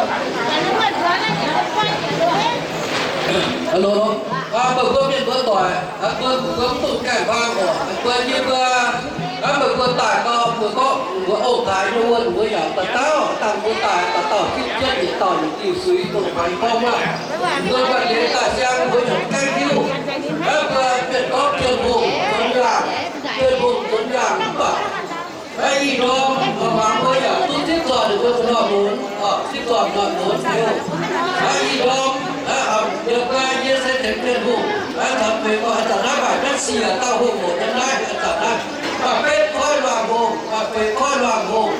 Meih mbuo mienh mbuo doic, mbuo mv dungx gaengh hmuangx oc. Mbuo yie mbuo, meih mbuo daaih gau, mbuo gorngv mbuo ong-taaix nyei wuonh mbuo yaac dauh dauh, dangh mbuo daaih dauh dauh diuv jienv yietc dauh yietc diuh suix dongh hmuangx gorngv maah. Mbuo maaih deix daaih siang mbuo yaac gaengh hiuv. Mbuo mienh gorngv Tin-Hungh nzuonx yaangh, Tin-Hungh nzuonx yaangh mv baac Naaiv ih ndorm mangc mbuo yaac duqv zipv zoih ninh mbuo nor lunx, zipv zoih nor lunx liuz. Naaiv ih ndorm, yie mbuo yie se tengx Tin-Hungh, naaiv taux mbuo ih zanc naaiv maaih naaiv siec dauh hungh oc, yiem naaiv ih zanc naaiv maaih betv koiv luangh hungh, maaih feix koiv luangh hungh.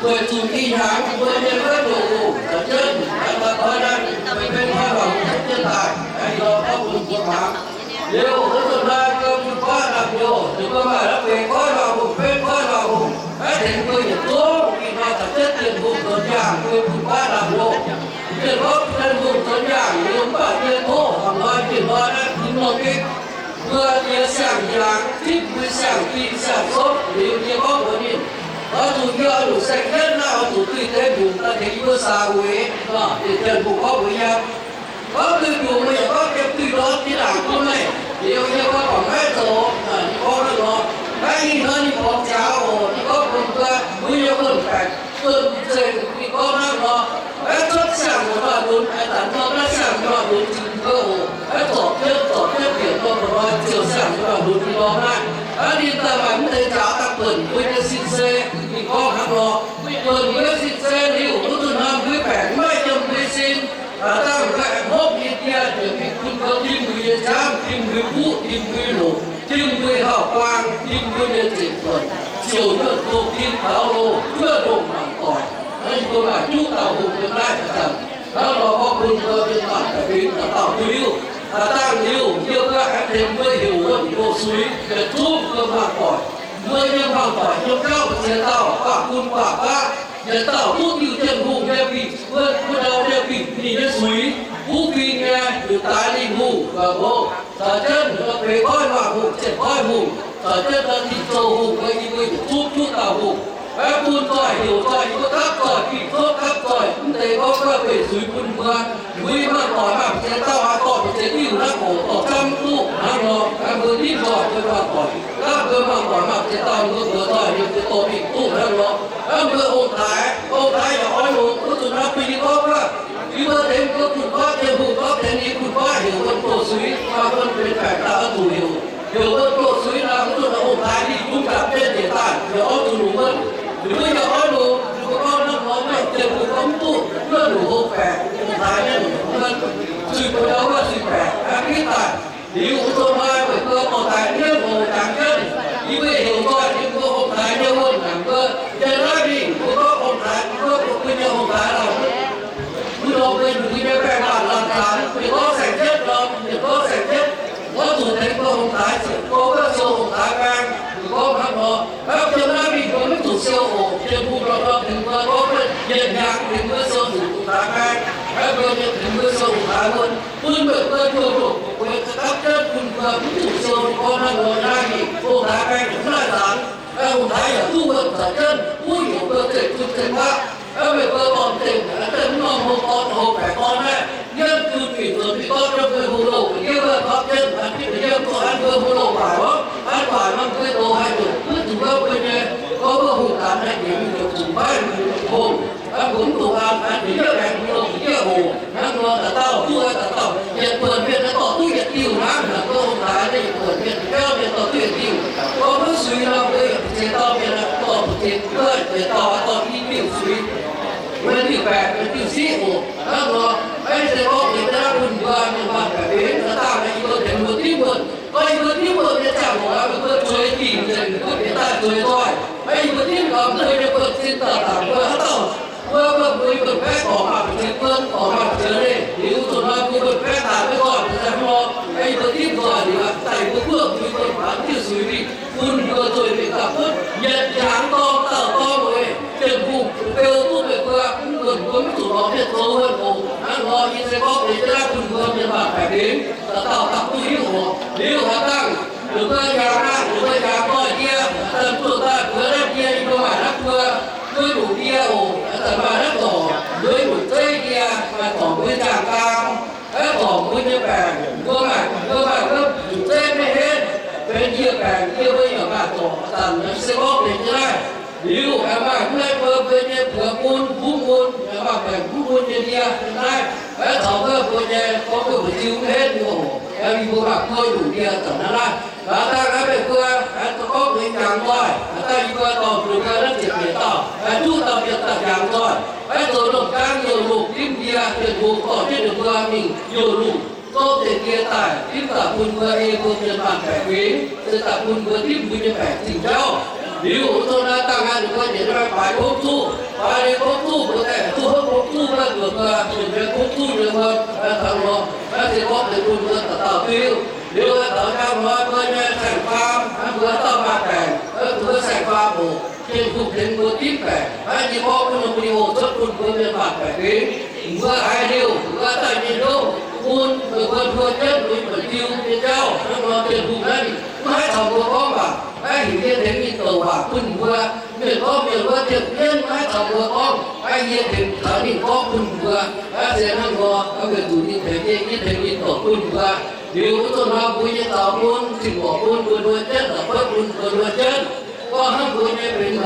Weic zuqc ih hnyangx mbuo mienh wuov ndoqc hungh caux jienv, naaiv betv koiv luangh hungh caux jienv daaih, naaiv ih ndorm gorngv bun mbuo muangx. Liuz wuov nzunc naaiv mbuo bun baav lamh nyouz, ninh mbuo maaih naaiv feix koiv luangh hungh, betv koiv luangh hungh, naaiv tengx mbuo yietc zungv ih hnoi caux jienv Tin-Hungh nzuonx yaangh mbuo bun baav lamh nyouz. Mienh gorngv Tin-Hungh nzuonx yaangh liuz mv baac yie tov hnoi, ih hnoi naaiv mv nor gengh mbuo yie siang-hnyangx tipv mbuo siang-fim siang-sopv liuz yie gorngv mbuox ninh, oix zuqc yie oix zuqc saeng-yietv naaiv oix zuqc duih deix mbiungc daaih tengx yie mbuo saax weic, Tin-Hungh gorngv mbuox yie. Gorngv duih mbiungc mbuo yaac gorngv yiem duih ndortv jiex ndaangc bun meih. Liuz yie gorngv, Bangc maiv zoux. Ninh gorngv hnangv nor. Naaiv ih hnoi ninh borngz jaax oc. Ninh gorngv bun mbuo, mbuo nyei wuonh baengc duonh mv zeiz ninh gorngv hnangv nor. Aeqv, cuotv siang-muonz maaih lunx, aeqv, zanc nor naaiv siang-muonz maaih lunx jiex mbuo oc. Aeqv, zorpc jienv zorpc jienv bieqc nor, mbuo nor ziouc siang-muonz maaih lunx jiex nor naaiv. Aeqv, ninh daaih maaih mv deix jaax daaih buonc mbuo nyei sin se, ninh gorngv hnangv nor. Buonc mbuo nyei sin se liuz, wuov nzunc hnoi mbuo baengc maiv yiem mbuo sin. Dangh mbuo aengx hopv yie die, yietc mingh bun mbuo tim mbuo nyei nziaamv, tim mbuo nyei kuv, tim mbuo nyei longc, tim mbuo nyei hauv-baang, tim mbuo nyei zinh buonc, ziouc nyuonh doqc tin taux loh, juov ndongh mangc doic. Naaiv yie mbuo maaih juqv dauh hungh yiem naaiv ih zanc. Hnangv nor gorngv bun mbuo mienh maanc daaih fingx dauh dauh duqv liuh. Dangh liuh yie mbuo aengx tengx mbuo heuc wuonh doqc suix, yietc zungv mbuo mangc doic. Mbuo nyei mangc doic yiem jauv mbu'ziex dauh, guaav gun guaav baqv, yietc dauh duqv diuh Tin-Hungh nyei bingc, wuov, wuov ndau nyei bingc ninh nyei suix, kuv fing nyei, liuz daaix ninh hungh, caux jienv feix koiv luangh hungh, ziepc koiv hungh, caux jienv daaih tin-zoh hungh, yie mbuo yietc zungv juqv dauh hungh. Aeqv, bun zoih heuc zoih, yie mbuo gapv zoih, fih zouv gapv zoih, mv deix gorngv guaih beih suix bun mbuo. Mbuo nyei mangc doic maaih mbu'ziex dauh, haaix dorh mbu'ziex diuh naaiv oc, dorh camv duqv hnangv nor. Aeqv, mbuo nimv nzoih mbuo mangc doic, gapv mbuo mangc doic maaih mbu'ziex dauh, mbuo mbuox doic ninh mbuo dorh mingh duqv hnangv nor. Aeqv, mbuo ong-taaix, ong-taaix yaac oix longc wuov zuqc naaiv bun yie gorngv wuov, yie mbuo tengx mbuo bun baav Tin-Hungh, gorngv tengx yie bun baav heuc wuonh doqc suix, maaih wuonh benx baengc daaih oix zuqc heuc, heuc wuonh doqc suix naaic, wuov zuqc naaiv ong-taaix ninh dungx nzangc jienv njiec daaih, yaac oix zuqc longc wuonh. Ninh mbuo yaac oix longc, ninh mbuo gorngv hnangv nor, maiv Tin-Hungh gorngv mv duqv, wuov longc hlo baeqc, ong-taaix nyei longc wuonh, zuiz mbuo ndau wuov zuiz baeqc, hnangv nitv daaih. Liuz wuov nzunc naaiv meih mbuo dorh daaih mienh oc, jangx jienv, yie mbuo heuc nzoih ninh mbuo ong-taaix nyei wuonh naaic mbuo, yie naaiv mingh mbuo gorngv ong-taaix, mbuo gorngv mbuo nyei ong-taaix laanh, mbuo lorz mbuo nyei baengh laanh laanh zanc, mienh gorngv saeng-yietv nor, mienh gorngv saeng-yietv, oix zuqc tengx mbuo ong-taaix ziepc go wuov siou ong-taaix baeng, mienh gorngv hnangv nor. Hnangv yiem naaiv mingh mbuo maiv zuqc siou oc, Tin-Hungh lorz taux tengx mbuo gorngv yietc hnyangx tengx mbuo siou zuqc ong-taaix baeng, hnangv mbuo tengx mbuo siou ong-taaix wuonh, bun meih mbuo nduov nduov mbuo gapv jienv bun mbuo mv zuqc siou gorngv hnangv nor naaiv mingh ong-taaix baeng mv laih zanc. Ong-taaix yaac duqv wuonh caux jienv, wuov heuc mbuo zeiv-fun zeiv-faqv. Meih mbuo dorn-zengx, mv norm hlo dorn, hlo baeqc dorn naaiv, yiem zunh mingh nzuonx mingh dorn, yiem mbuo hlo loh, yiem mbuo topv jienv an, yiem zuqc an mbuo hlo loh waaic orqc, an waaic nor mbuo doz haih nduqc, mv zuqc wuov mbuo nyei, gorngv mbuo hungh zanc haih nyiemz mingh nduqc zuqc maiv hungh. Mbuo mv zuqc an, an nyiemz aengx hlo loh njiec oc. Hnangv nor dauh dauh duqv, dauh dauh yietc buonc mienh dorh duqv yietc diuh hnangv, mbuo ong-taaix yietc buonc mienh biauv mienh dorh duqv yietc diuh. Gorngv mbuo suix nor mbuo yietc ziex dauh mienh dorh yietc ziex, yietc dauh dorh i diuh suix, mbuo diuh baeqc, mbuo diuh siqv oc. Hnangv nor, maiv zeiz gorngv yie naaiv bun mbuo mienh maanh baeqc fingx, daaih dangh yie mbuo tengx mbuo dimv wuonh. Gorngv yie mbuo dimv wuonh nyei ziangh hoc, mbuo zueiz dingc nzengc, mbuo bieqc daaih zueiz nzoih. Maiv yie mbuo dimv gaux mbuo nyei buonv-sin daaih dangc mbuo haaix dauh, mbuo, mbuo, mbuo, mbuo baeqv dorngc maaih mbu'ziex buonv, dorngc maaih mbu'ziex leih, liuz zuqc nor mbuo, mbuo baeqv daaih maiv nzoih, mbuo se hnangv nor, maiv yie mbuo dimv nzoih liuz, daaih yie mbuo buov mbuo, mbuo baanx diuh suix mingh, bun mbuo zueiz mingh daaih butv yietc hnyangx dorng dauh dorng weic Tin-Hungh beu duqv meih mbuo, mv bun mbuo mv zuqc lorz mienh zoux wuonh oc. Hnangv nor, yie se gorngv deix jienv naaiv bun mbuo mienh maanh baeqc fingx, dauh dauh daaih duqv hiuv oc. Liuz haaix dangh, ninh mbuo yangh naaiv, ninh mbuo yangh nzoih ndie, daaih zuqc daaih buoz naaiv ndie, yie mbuo maaih naaiv buo, mbuo nyungc ndie oc, daaih maaih naaiv dorngc, mbuo nyungc zeiv, Maaih dorngc mbuo nyei jaang-gaam, aeqv, dorngc mbuo nyei baengc, mbuo maaih, mbuo maaih wuov zuqc zeiv maiv henv, benx njiec baengc yie mbuo yaac maaih dorngc zanc se gorngv benx jienv naaiv. Liuz aengx maaih mbuo, mbuo, mbuo nyei buoz mun, mbuo mun, aengx maaih baengc mbuo mun nyei ndie jienv naaiv. Aeqv, taux wuov mbuo nyei gorngv mbuo mbu'ziex mv henv mbuo oc, aengx mbuo maaih buo nyungc ndie zanc naaiv naaiv. Aav dangh naaiv meih mbuo aengx gorngv mbuo jangx nzoih, aav dangh yie mbuo dorh mbuo naaiv ziepc nyeic dauh, aengx duqv dauh mienh daaih jangx nzoih, aengx zoux longc jangv youh lungh dimv ndie, Bienh Hungh dorh jienv ninh mbuo mingh youh lungh, zorqv deix ndie daaih dimv daaih bun mbuo, ei mbuo mienh maanh baeqc fingx, se daaih bun mbuo dimv mbuo nyei baengc zingh jauv. Liuz wuov zanc naaiv dangh naaiv ninh mbuo njiec naaiv baaix gongv zuqv, baaix liuz gongv zuqv mbuo daaih duqv hopv gongv zuqv wuov, mbuo mbuo mienh mbuo gongv zuqv nyei wuov, taux nor, naaiv se gorngv deix bun mbuo dauh dauh diuv. Liuz taux njang hnoi mbuo nyei saeng-faam, mbuo dauh maaih baengc, mbuo saeng-faam oc, Bienh Hungh tengx mbuo dimv baengc. Naaiv yie gorngv wuov norm video cuotv bun mbuo mienh maanh baeqc fingx. Mbuo haiz liuz, mbuo daaih nyei hnyouv mun, mbuo mbuo jienv mbuo nyei buonc-diuv nyei jauv, hnangv nor Bienh Hungh naaiv mv haih caux mbuo gorngv waac, naaiv heuc yie tengx ninh douc waac bun mbuo. Mienh gorngv mienh wuov, Bienh Hungh mv haih caux mbuo gorngv, naaiv yie tengx caux ninh gorngv bun mbuo. Naaiv se hnangv nor, weic zuqc ninh tengx yie, yie tengx ninh douc bun mbuo. Liuz wuov zanc nor mbuo nyei zaux mun, cing-mbuoqc mun, mbuo nduov jienv, la'kuotv mun, mbuo nduov jienv, gorngv hnangv mbuo nyei benx,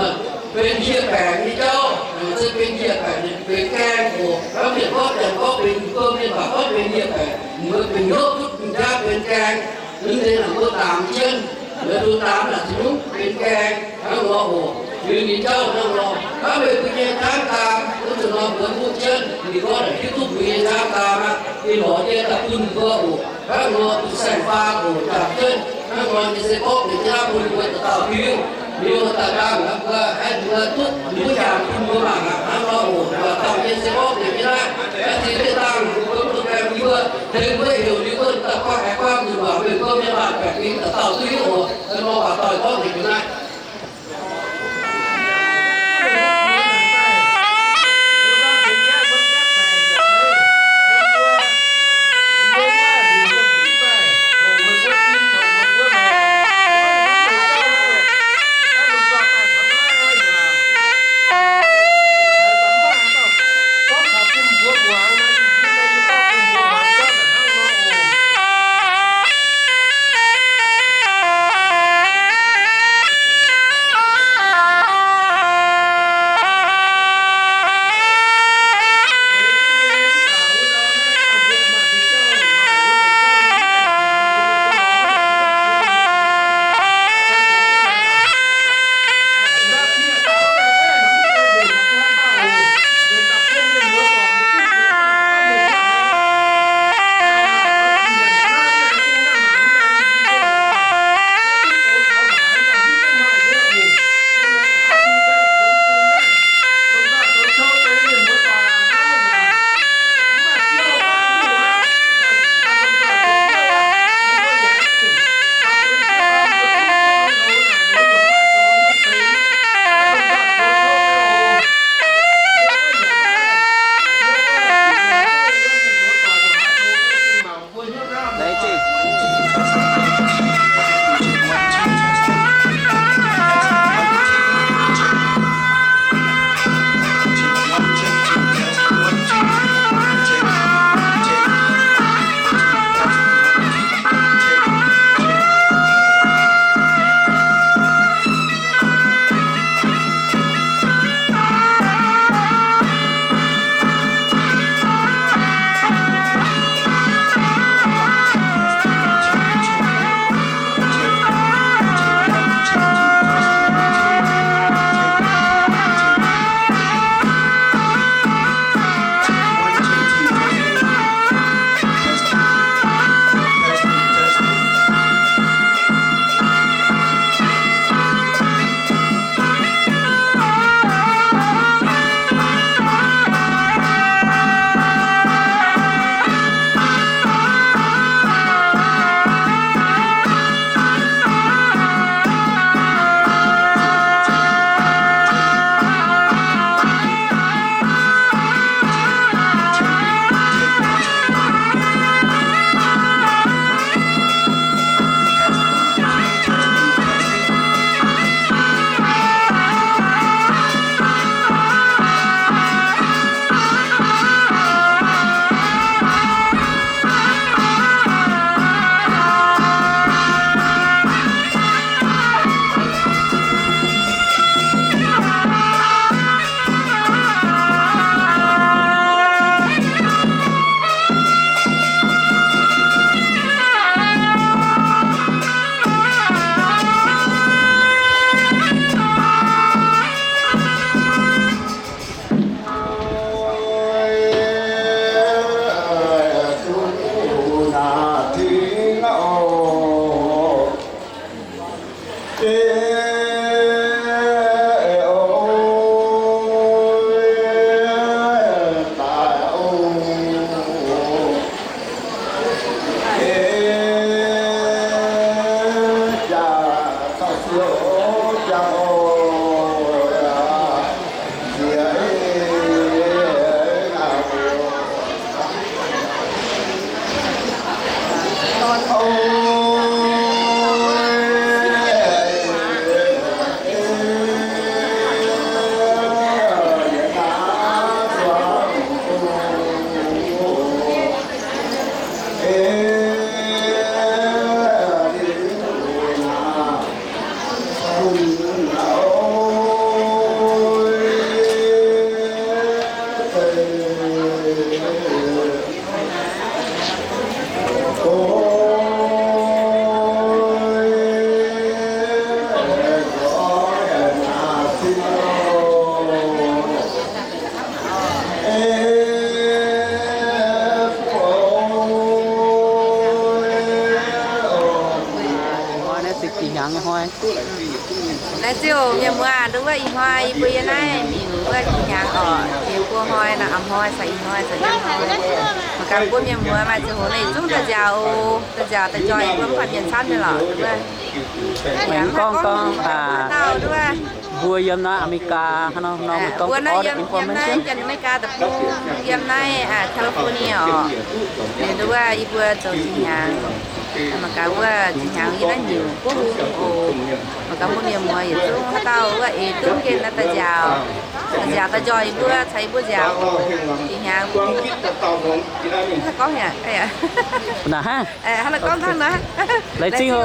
benx hieh baengc nyei jauv, se benx hieh baengc, benx gaeng oc. Hnangv mienh gorngv, janx gorngv benx, mbuo mienh waac gorngv benx hieh baengc, mbuo benx hnyouv duqv jaav benx gaeng. Mv deix naaic mbuo daamx jienv, mbuo duqv daamx naaic zungv benx gaeng hnangv nor oc. Liuz ninh jauv hnangv nor, hnangv meih mbuo nyei jaamv daam, wuov zanc nor mbuo duqv jienv, ninh gorngv naaic hiuv duqv mbuo nyei jaamv daam aqv, ninh lorz nyei daaih bun mbuo oc. Hnangv nor, saeng-faam oc, jangx jienv hnangv nor nyei se gorngv deix jienv naaiv bun mbuo dauh dauh hiuv. Liuz daaih dangh mbuo, aeqv, mbuo duqv mbuo jangx bun mbuo mangc aqv. Hnangv nor oc, dauh dauh nyei se gorngv deix jienv naaiv, aeqv, ziex dieh dangh mbuo mv duqv gaengh yie mbuo, tengx mbuo heuc liuz mbuo daaih guangc aengx guangc nzunc waac meih mbuo mienh maanh baeqc fingx dauh dauh duqv hiuv oc. Hnangv nor waac doic gorngv deix jienv naaiv. Hnoi naaiv se jiex hnyangx nyei hnoi. Naaiv ziouc mienh muoz, nduov wuov ih hnoi yie mbuo yiem naaiv miuc wuov jiex hnyangx oc. Jiex buo hnoi nor, a'hnoi caux ih hnoi caux nyiemv hnoi. Mangc gaax mbuo mienh muoz maaih ziangh hoc naaiv zungv daaih nziaauc, daaih nziaauc daaih joih yie mbuo mv baac mienh camv nyei lorqc. Gorngv gorngv mbuo yiem naaiv America hnangv nor, mbuo naaiv yiem naaiv Janx-America deic-bung, yiem naaiv California oc. Ninh nduov wuov yie mbuo zoux jiex hnyangx. Mangc gaax wuov jiex hnyangx yiem naaiv nyungc guoqv hung oc. Mangc gaax mbuo mienh muoz yietc zungv haaix dauh wuov eix duqv mv gaengh naaiv daaih nziaauc, nziaauc daaih njoih yie mbuo, caux yie mbuo nziaauc jiex hnyangx. Gorngv hnangv, laengz zingh oc,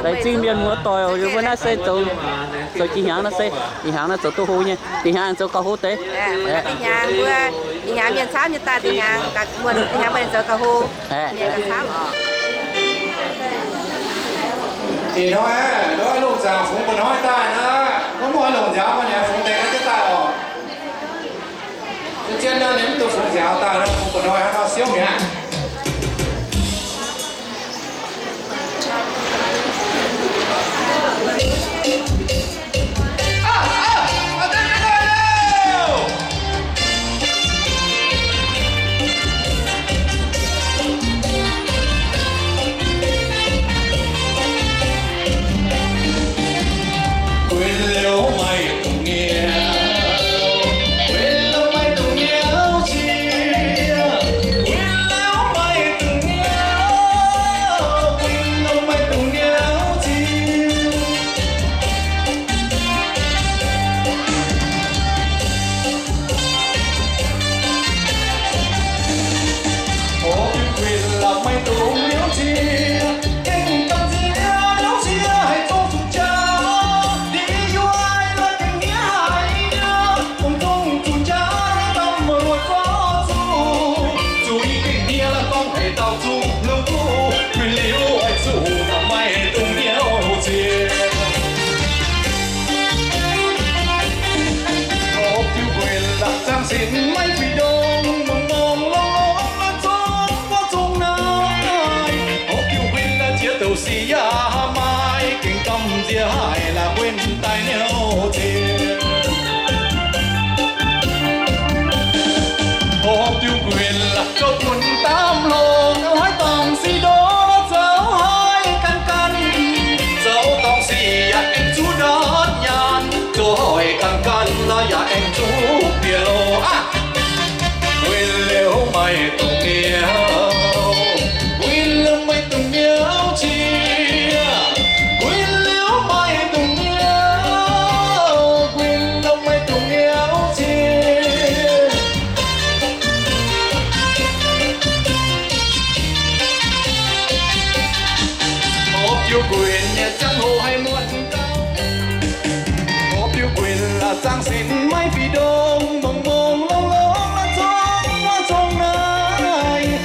laengz zingh mienh muoz doic oc. Yie mbuo naaiv se zoux, zoux jiex hnyangx naaiv se, jiex hnyangx naaiv zoux duqv hlo nyei, jiex hnyangx zoux gauh hlo deix. Jiex hnyangx mbuo, jiex hnyangx mienh camv nyei daaih, jiex hnyangx mbuo zoux gauh hlo. Ih hnoi nduov lungh zaangc fungx mba'hnoi daaih nor, mv muoz longc nziaaux mv nyei fungx deix ga'naaiv daaih oc. Zien nor ninh mv duqv fungx nziaaux daaih nor, fungx mba'hnoi hnangv nor siouv mi'aqv. Hopv diuh nquenc la'zang sin maiv fih ndongh, mongh mongh longh longh la'zong wuov zong naaiv. Hopv diuh nquenc la'ziex douc sic yaac maaih, gengh gamh nziex haic la'nquenc daaih niouv ziex. Hopv diuh nquenc la'zouv buonc daamv longc, haaix dorngx sic ndoqv zoux haiz ganh ganh. Zoux dorngx sic yaac aengx zuqc ndortv nyaanh, zoux haiz ganh ganh yaac aengx zuqc bieqc loh aqv. Nquenc liuz maiv dungx niouv, nquenc liuz maiv dungx niouv ziex, nquenc liuz maiv dungx niouv, nquenc liuz maiv dungx niouv ziex. Hopv diuh nquenc nyei ziangh hoc haih muonc gauh. Hopv diuh nquenc la'zang sin maiv fih ndongh, mongh mongh longh longh la'zong wuov zong naaiv.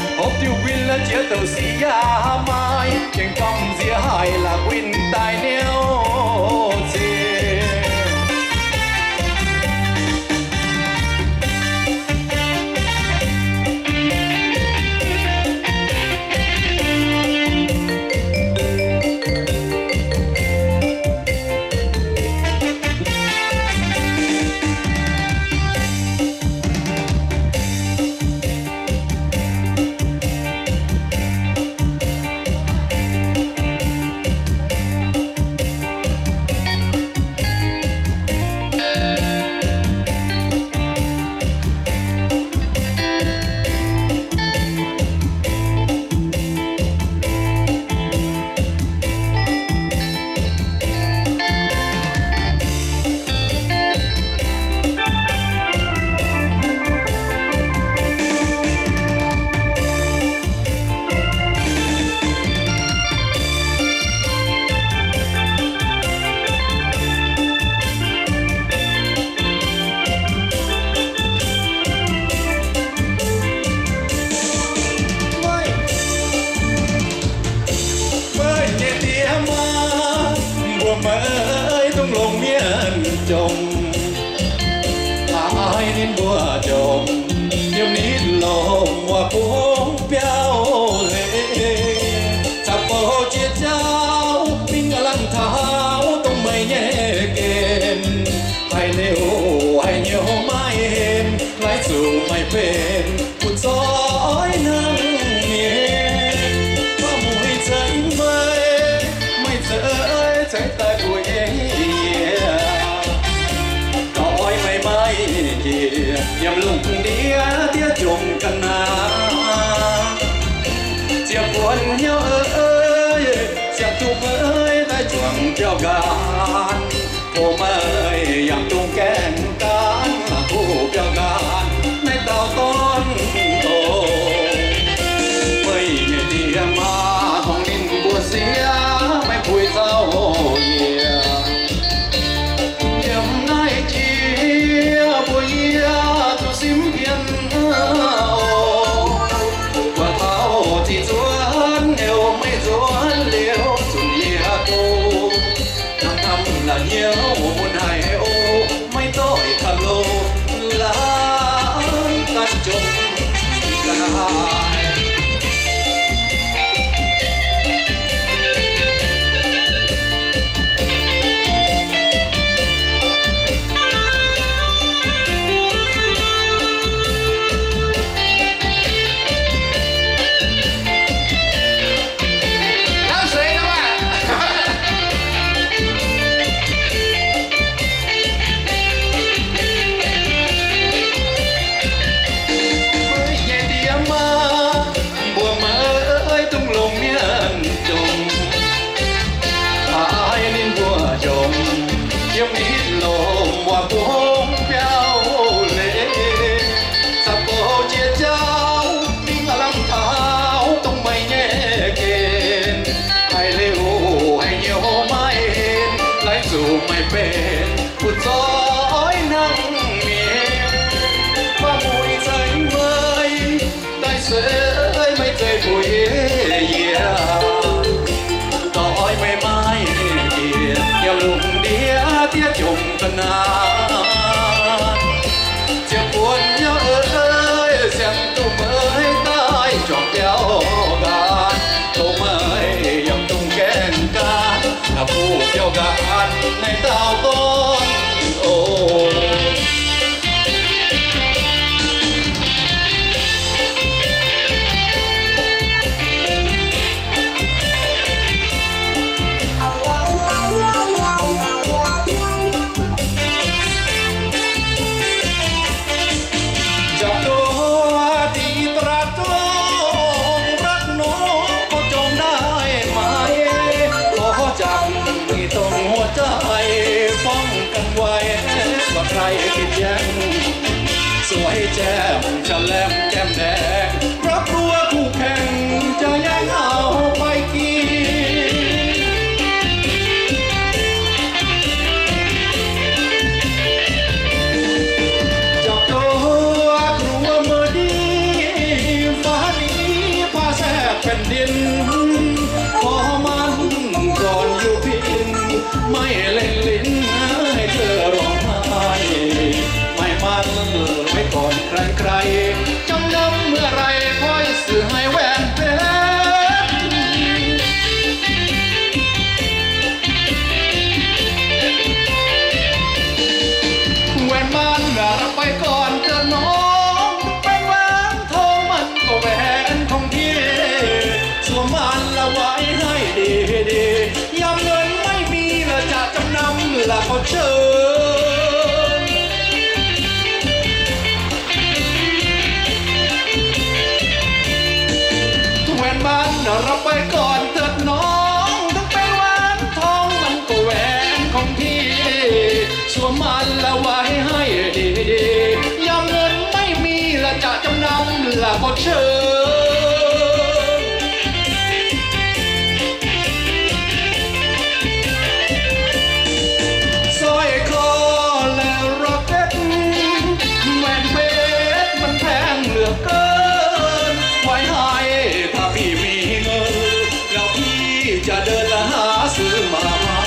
Bungx biauv leiz, za'bouh jiex jauv, mingh lamh taux dongh meih nyei gen. Haiz liuz haiz nyouz maiv henv, laaix zuqc meih benx butv zoih hnangv nyei. Baac mueiz zeix meih, meih zeix, zeix daaih mbuo nyei yie. Dorh oix meih maiv njiec yiem lungh ndiev diev jomc ga'naaiv. Ziepc buonc hnyouv eix, ziepc duqv meih daaih juangc biauv nqaanh. Tov meih yangh dungx gaengh gaanv, kuv biauv nqaanh naaiv dauh dorn oc. Meih nyei die maa hngongx ninh mbuo siev, meih puix zaux yie. Yiem naaiv jiex mbuox yie duqv simv pien oc. Buatc taux zih nzuonx heuc meih nzuonx liuz zunc yie duqv hnamv hnamv la'hnyouv mun haic oc. Maiv doix ka'loh la'ganh jomc ga'naaiv. Meih nyei die maa mbuox meih dungx longc mienh jomc, haiz ninh mbuo jomc yiem nitv lomc waac bungx biauv leiz. Za'bouh jiex jauv mingh lamh taux dongh meih nyei gen. Haiz liuz haiz nyouz maiv henv, laaix zuqc meih benx butv zoih hnangv mienh. Baac mueiz zeix meih, daaih se meih zeiv mbuox yie. Dorh oix meih maiv njiec yiem lungh ndiev diev jomc ga'naaiv. Ziepc buonc hnyouv eix, sienx duqv meih daaih juangc biauv nqaanh. Tov meih yiem dungx gaengh gaanv, kuv biauv nqaanh naaiv dauh dorn oc. Njang-doz dih da'ratv dongh ratv nor, kaux jomc naaiv maaih, kaux jangx dongh huotv zaih, ป้องกันไว้ ก่อนใครปิดแย้ม สวยแจ่มจะแลมแก้มแดง เพราะกลัวคู่แข่งจะแย่งเอาไปกิน Jauv-doz kungx mbuox ninh, faaux ninh faaux saeng แผ่นดิน, ขอมันก่อนอยู่พิน ไม่เล่นลิ้นให้เธอร้องไห้ หมายมั่นไว้ก่อนใครๆ จำนำเมื่อไหร่ค่อยซื้อให้แหวนเพชร แหวนมันรับไปก่อนเถิดน้อง เป็นแหวนทองมันก็แหวนของพี่ สวมมันละไว้ให้ดีๆ ยามเงินไม่มีละจะจำนำละขอเชิญ แหวนมันรับไปก่อนเถิดน้อง ถึงเป็นแหวนทองมันก็แหวนของพี่ สวมมันละไว้ให้ดีๆ ยามเงินไม่มีละจะจำนำละขอเชิญ สร้อยคอและล็อกเก็ต แหวนเพชรมันแพงเหลือเกิน ไว้ให้ถ้าพี่มีเงิน แล้วพี่จะเดินหาซื้อมาให้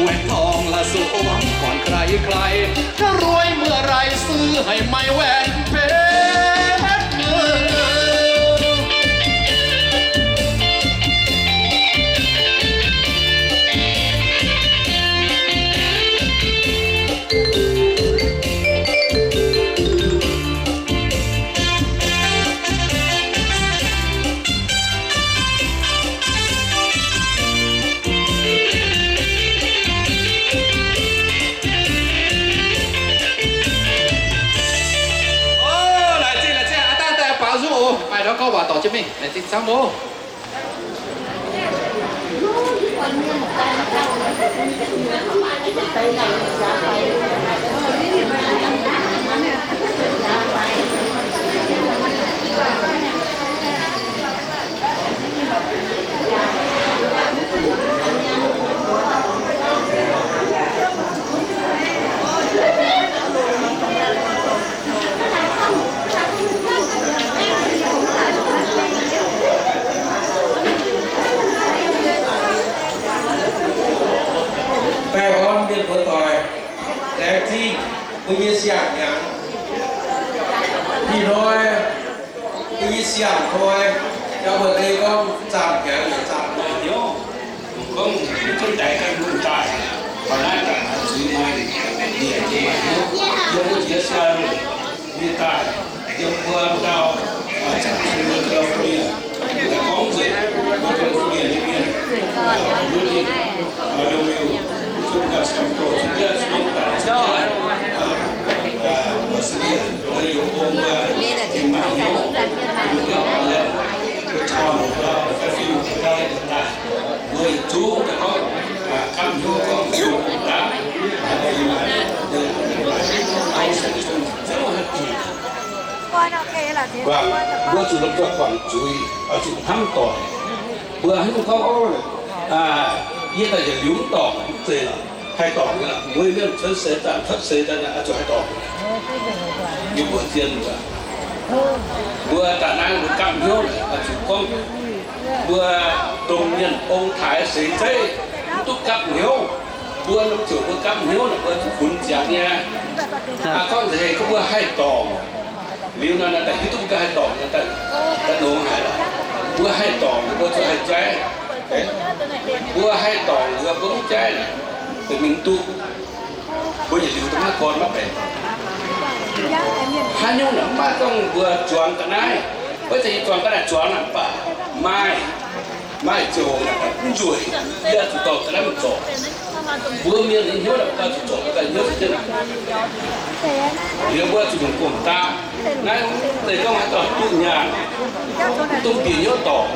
แหวนทองละสวมก่อนใครๆ ถ้ารวยเมื่อไหร่ซื้อให้ใหม่แหวนเพชร Maaih ndau gorngv waac dorngc jienv mingh, laengz zingh camv oc. Baengh orn mienh muoz-doic, laengz zingh mbuo nyei siang-hnyangx. Ih hnoi mbuo nyei siang-hnoi, yaac mbuo deix gorngv zaamc hnyangx yaac zaamc hnoi hnyouv. Gorngv mv zunv daix ganh lungh daaih, baac naaiv daaih zuiz maaih, yie jiex siang-hnyangx daaih, yiem mbuo ndau, zaangc Tin-Hungh ndau mienh, gorngv nzengc mbuo Tin-Hungh mienh nyei mienh, mbuo ninh, Aa, dongh liuz, zungv ganh camv doqc zungv yie zungv daaih zungv, aa, aa, Australia, mbuo yiem ong mbuo, yiem maaih hnyouv, yiem yauv mbuo, mbuo camv doqc, fai fiuv daaih, mbuo yietc zungv daaih gorngv, aa, camv hnyouv gorngv fiuv daaih, aa, fiuv daaih, aa, Guangc mbuo zuqc lomh nzoih guangc zuiz, oix zuqc hnamv doic. Mbuo haaix nyungc gorngv, o, yie daaih yietc liuz mv dorngc, mv zeiz lorqc, haih dorngc nyei lorqc. Mbuo mienh cuotv seix daaih, cuotv seix daaih, oix zuqc haih dorngc. Yie mbuox zien mbuo, mbuo daaih naaiv mbuo gapv hnyouv naaic, oix zuqc gorngv mbuo domh mienh ong taaix seix zeiv mv duqv gapv hnyouv. Mbuo norm ziouc mbuo gapv hnyouv naaic, mbuo zuqc funx ziangx nyei. Aa, gorngv nzengc heix gorngv mbuo haih dorngc liuz nor, daaih hiuv duqv mbuo haih dorngc, daaih longx haic lorqc. Mbuo haih dorngc, mbuo zuqc haih jaiv. Mbuo haih dorngc, mbuo mv jaiv naaic, deix mingh duqv. Mbuo yietc liuz daaih maiv gorn maiv benx. Haaix nyungc naaic mv maaih gorngv mbuo zuangx ga'naaiv, maiv zeiz zuangx ga'naaiv, zuangx naaic mv baac maaih, maaih ziouc mv nzueic, yie zuqc dorh ga'naaiv mingh zorc. Mbuo mienh nyei hnyouv naaic, mbuo zuqc zorc ga'naaiv hnyouv se jienv. Liuz mbuo zuqc longc gong-daqv. Naaiv mv zeiz gorngv haaix dauh duqv nyaanh, mv dungx bieqc hnyouv dorngc.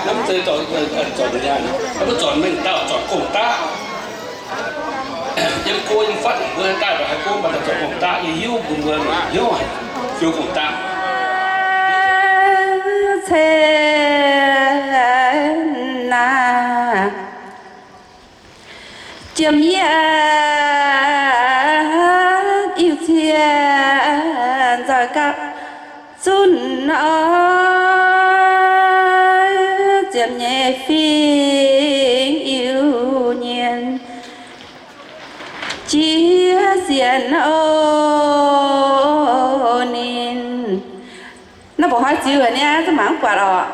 Naaiv mv zeiz zorc, zorc nyaanh, mbuo zorc mengh dauh zorc gong-daqv. Yiem go yiem fatv mbuo haih daaih, mbuo haih go, mbuo daaih zorc gong-daqv, yie hiuv mbuo, mbuo hnyouv fiou gong-daqv. Cen naaic, jiem yie iu cie nzoih gapv zunv oc, ziepc nyeic fingx Iu-Mienh jiex sienx oc ninh. Naaiv mbuo hnoi ziux haic niaa, zungv mangc mv buatc oc.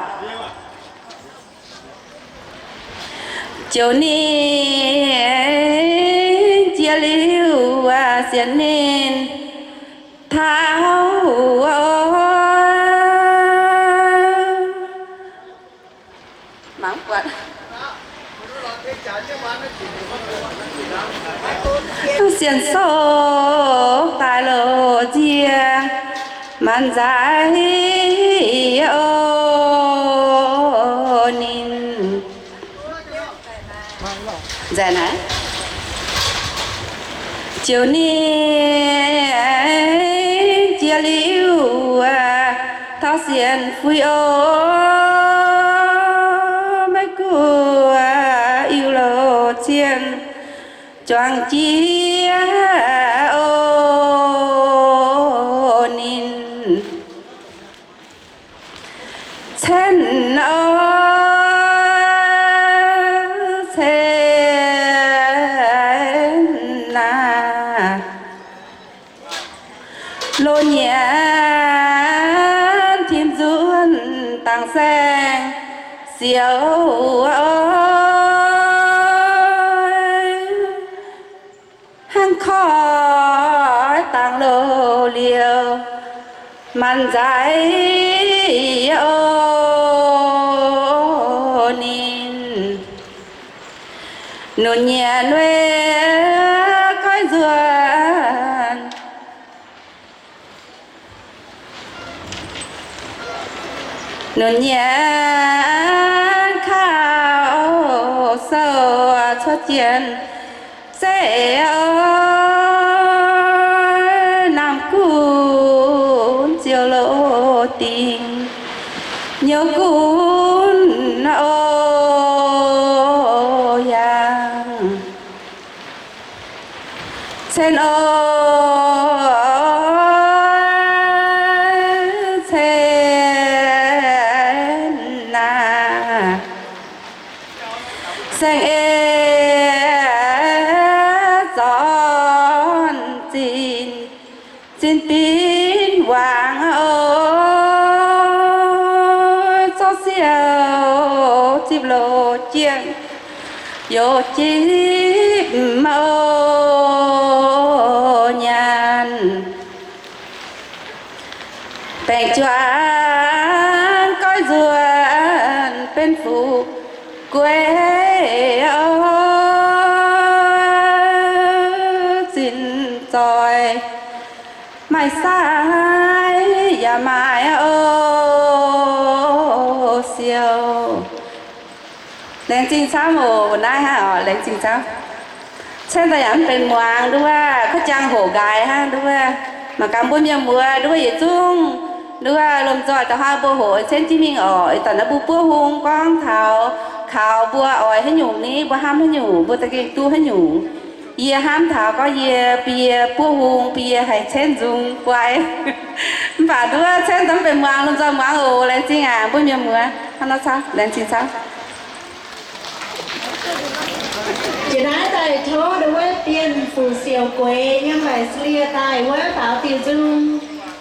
Ziouc ninh jiex liuz, sienx ninh taux oc. Mangc buatc. Sienx sou daaih loz nzie, maanc nzaic oc ninh. Nzengc naaiv, ziouc ninh jiex liuz, taux sienx fui oc, maiv guv Iu-Loz cien juangc jiex oc ninh. Cen oc, cen naaic, loz nyienz tim nzunc dangc saeng siouc oc. Hnangv koiv dangx loz liouh, maanc nzaic oc ninh. Nunc nyienz weih koiv nzuonx, Nunc nyanc kaux sou cuotv jien zeiv, namx gunv ziouc loz dingc, nyouz gunv oix yaangh. Cen oix cen naaic, saeng-eix zornc zinh, zinh binv wangc oc. Zorqv siou zipv loz jienh, youz jipv oc nyanc. Baengc juangc goiv nzuonx benx fu'jueiv oc, zinh zoih maaih sai yaac maaih oc siou. Laengz zingh camv oc, naaiv hnangv oc, laengz zingh camv. Cen daaih yaac mv benx muangx, nduov wuov, kov jang hoqc nqaaix hnangv, nduov wuov. Mangc gaax mbuo mienh muoz, nduov wuov, yietc zungv, nduov wuov, lomh nzoih da'haav mbuo hoqc cen jienv mingh oc. Ih zanc naaiv mbuo buov hung gorngv taux kaux mbuo oix haaix nyungc ni, mbuo hnamv haaix nyungc, mbuo za'gengh duqv haaix nyungc. Yie hnamv taux gorngv yie, bun yie buov hung, bun yie haih cen nzung guai. Mv baac nduov wuov, cen daaih mv benx muangx, lomh nzoih muangx oc. Laengz zingh aac, mbuo mienh muoz. Hnangv nor camv, laengz zingh camv. Jiex naaiv daaih tov nduov wuov Bienh Fuc Siouc Gueix yiem Mbaic Slie daaih wuov faaux diuh nzung,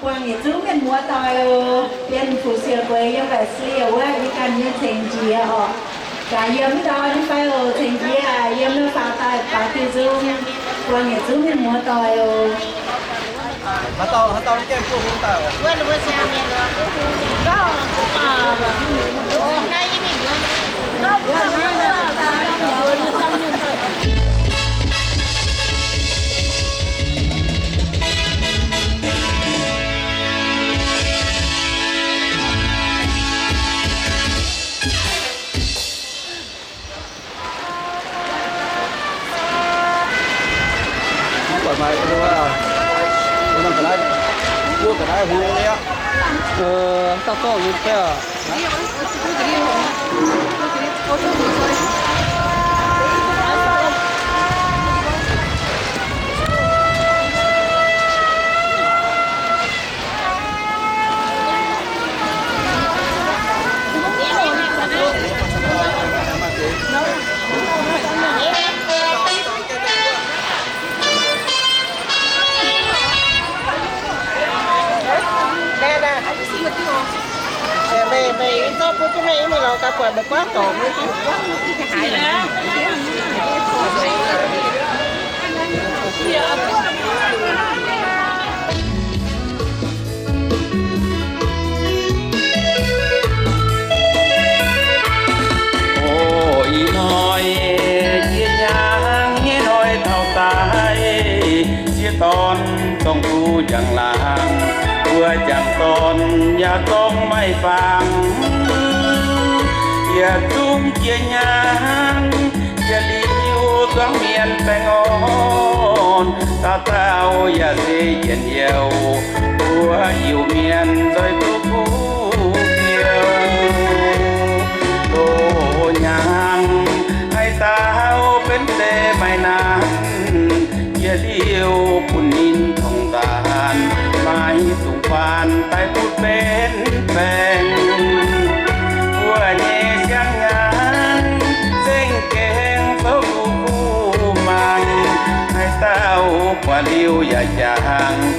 buangh yietc zungv mienh muoz doic oc. Bienh Fuc Siouc Gueix yiem Mbaic Slie wuov, yie ganh nyei ceng-jiex oc. Jaax yiem ndau nyei fai oc, ceng-jiex yiem nor faaux daaih faaux diuh nzung, buangh yietc zungv mienh muoz doic oc. O ih hnoi jiex hnyangx nyei hnoi taux daaih, sieqv dorn zorngh duqv njang-laangc, mbuo jangc dorn yaac zorngh maiv faang. Yietc zungv jiex hnyangx, jiex liuz zuangx mienh baengh orn, dauh dauh yaac se yienc youh, mbuo Iu-Mienh nzoih duqv kuv biouv. Loz hnyangx haaix dauh benx deix maaih nanc, jiex liuz bun ninh tongx nzaanc, maaih dungz faanv daaih butv benx baengc. Mbuo nyei siang-hnyangx zengc gaengh zoux duqv kuv mangc, haaix dauh buatc liuz yaac jangx,